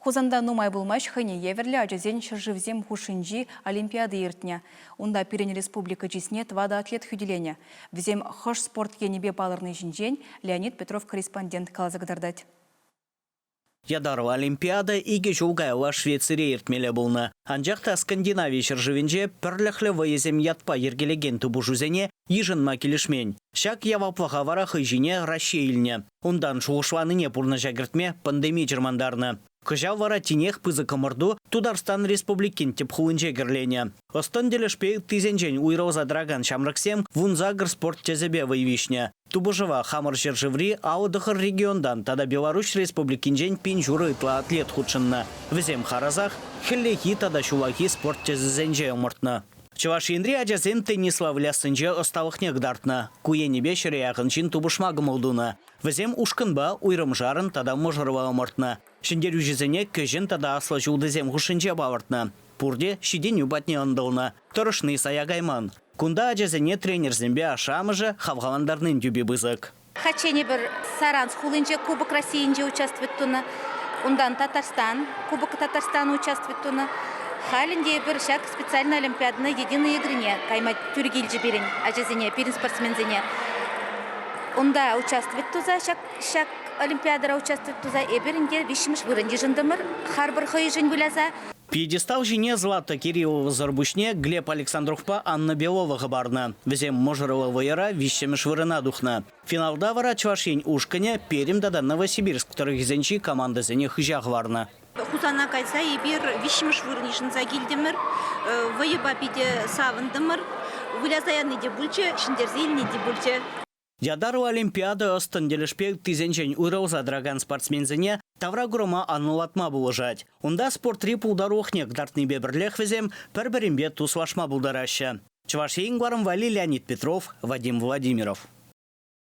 Хусанта нумай пулмасть хӑйне евӗрлӗ ачасен ҫӗршывсем хушшинчи олимпиада иртнӗ. Унта пирӗн республика чысне тӑватӑ атлет хӳтӗленӗ. Вӗсем хӑш спорт енӗпе палӑрни ҫинчен Леонид Петров корреспондент каласа кӑтартать. Ятарлӑ Олимпиада икӗ ҫул каялла Швецире иртмелле пулнӑ. Анчах та Скандинави ҫӗршывӗнче пӗрлӗхлӗ вӑйӑсем ятпа йӗркелекен тупӑшусене йышӑнма килӗшмен. Ҫак яваплӑха вара хӑй ҫине Раҫҫей илнӗ. Унтан шухӑшланине пурнӑҫа кӗртме пандеми чӑрмантарнӑ. Кӑҫал вара тинех пысӑк ӑмӑрту Тутарстан Республикин тӗп хулинче кӗрленӗ. Ӑс-тӑн тӗлӗшпе ыттисенчен уйрӑлса тӑракан ҫамрӑксем вунсакӑр спорт тӗсӗпе вӑй виҫнӗ. Тупӑшӑва хамӑр ҫӗршыври 59 регионтан тата Беларуҫ Республикинчен пин ҫурӑ ытла атлет хутшӑннӑ. Вӗсем харӑсах хӗллехи тата ҫуллахи спорт тӗсӗсенче ӑмӑртнӑ. Чӑваш Енри ачасем теннисла выляссинче ӑсталӑхне кӑтартнӑ. Ку енӗпе ҫӗре яхӑн ҫын тупӑшма кӑмӑл тунӑ. Вӗсем ушкӑнпа, уйрӑмшарӑн тата мӑшӑрлӑ ӑмӑртнӑ. Ҫӗнтерӳҫӗсене кӗҫӗн тата аслӑ ҫултисем хушшинче палӑртнӑ. Пурте ҫитӗнӳ патне ӑнтӑлнӑ. Тӑрӑшни сая кайман. Кунта ачасене тренерсемпе ашшӗ-амӑшӗ хавхалантарнин тӳпи пысӑк. Хальччен эпир Саранск хулинче Кубок Российинче участвовать тунӑ. Унтан Татарстан, Кубок Татарстана участвовать тунӑ. Халь ӗнтӗ эпир ҫак специальный олимпиадӑна единой игрыне кайма тӳр килчӗ пирӗн ачасене, пирӗн спортсменсене. Унта участвовать туса ҫак, ҫак олимпиадӑра участвовать туса эпир ӗнтӗ виҫҫӗмӗш вырӑн йышӑнтӑмӑр харпӑр хӑйшӗн выляса. Пьедестал ҫине Злата Кирилловӑсӑр пуҫне Глеб Александровпа Анна Белова хӑпарнӑ. Вӗсем мӑшӑрлӑ вӑйӑра виҫҫӗмӗш вырӑна тухнӑ. Финалта вара Чӑваш Ен ушкӑнӗ Пермь тата Новосибирск тӑрӑхӗсенчи командӑсене хыҫа хӑварнӑ. Хусана кайса эпир виҫҫӗмӗш вырӑн йышӑнса килтӗмӗр. Вӑйӑпа питӗ савӑнтӑмӑр. Выляса яни те пулчӗ, ҫӗнтерсе илни те пулчӗ. Ятарлӑ Олимпиада ӑс-тӑн тӗлӗшпе ыттисенчен уйрӑлса тӑракан спортсменсене тавракурӑма анлӑлатма пулӑшать. Унта спортри пултарулӑхне кӑтартнипе пӗрлех вӗсем пӗр-пӗринпе туслашма пултараҫҫӗ. Чӑваш Ен кӑларӑм валли Леонид Петров, Вадим Владимиров.